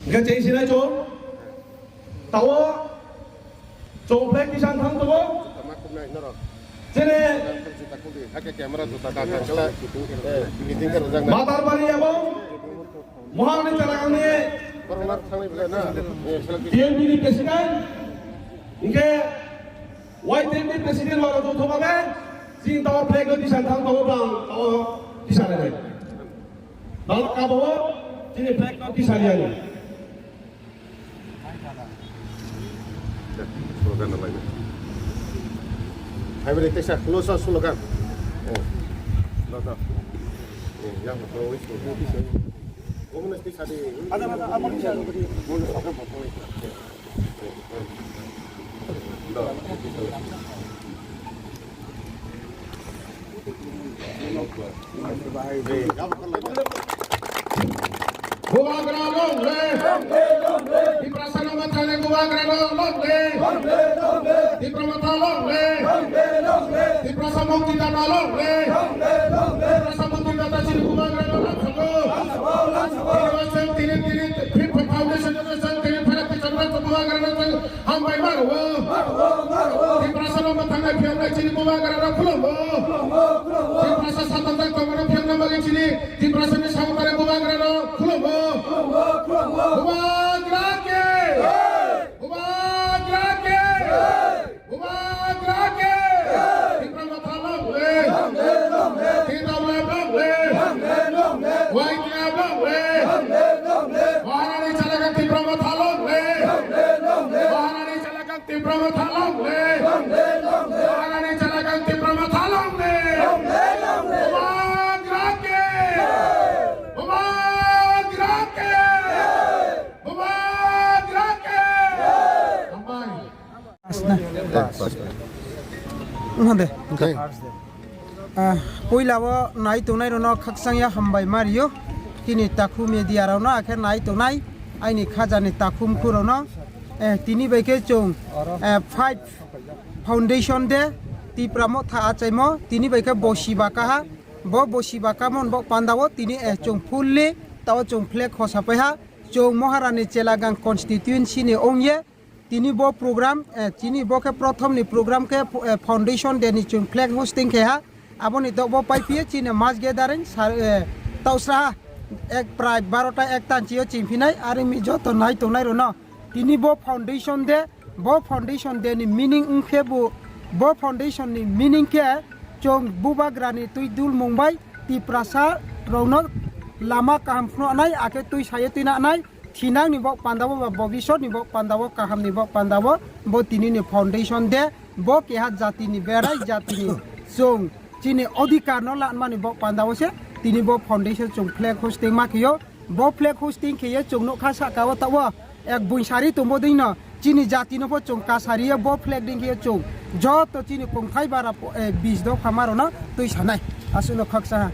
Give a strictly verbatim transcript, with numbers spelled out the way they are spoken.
Hingke cheng sinai chong. Tao chong flag tisang thang tongo. Chene Matarbari abo Mohanni chalakangni T M P ni president. Hingke Y T F ni president waro joto babe, chini tao flag no tisang thang tongo bang tao tisang nai. Bang kabo chini flag no tisang yani. Slogan na laina. Hai beri tesa close slogan. Eh. Lada. Eh, yang betul itu. Ada ada apa ni? Bubagra long live! Tiprasa no mathang ni Bubagra no long live! Tipra Motha long live! Tiprasa Mukti Dana long live! Tiprasa Mukti Dana chini Bubagra no long thanggo! Tiprasa tini tini Foundation no chang tini pharak tichang Bubagra no chang Hambai maro. Tiprasa no mathang nai phiya nai chini Bubagra no khulumgo. Tiprasa satajak tongmani phiya nai bagwi chini Tiprasa ni samung tare Bubagra no khulumgo. Bubagra ke. Bubagra ke. Bubagra ke. Tipra Motha long live. T W F long live. Y T F long live. Maharani chalakang Tipra Motha long live. Maharani chalakang Tipra Motha long live. Maharani chalakang Tipra Motha long live. Bubagra ke. Bubagra ke. Bubagra ke. Hambai. Asna. Wngkha de. Ah, puila o nai tongnai rokno khakchangya hambai mario. Tini takhu media rokno akhe nai tongnai aini khajani takhumkhu rokno. Eh, tini bai khe chwng, eh, five foundation de Tipra Motha achaimo tini bai khe bosi bakaha. Bo bosi bakamo bo pandao tini, eh, chwng fully tao chwng flag khosa paiha. Chwng Maharani Chelagang constituency ni ongye. Tini bo program, eh, chini bo khe prothom ni program khe, eh, foundation day ni chwng flag hosting khe ha. Aboni tok bo pai phiye chini mass gathering sar, eh, tausra ha ek prai barota ekta chio chingphinai ari mi joto nai tongnai rokno. Tini bo foundation day, bo foundation day ni meaning wngkhe bo, bo foundation ni meaning khe chwng Bubagra ni twi dul mung bai Tiprasa rokno lama kaham phunuknai akhe twi saye twi nanai. Thinangni bok pandao ba bobisotni bok pandao kahamni bok pandao bo tinini foundation de bo keha jatini berai jatini chwng chini odhikar no lanmani bok pandao se tini bo foundation chwng flag hosting ma kheyo bo flag hosting kheye chwng nukha saka o tao ek buisari tongbo dino chini jatino bo chwng kasari bo flag ding kheye chwng joto chini kongthai bara po-, eh, bis dopha marono twi sanai aswkno khaksa ha.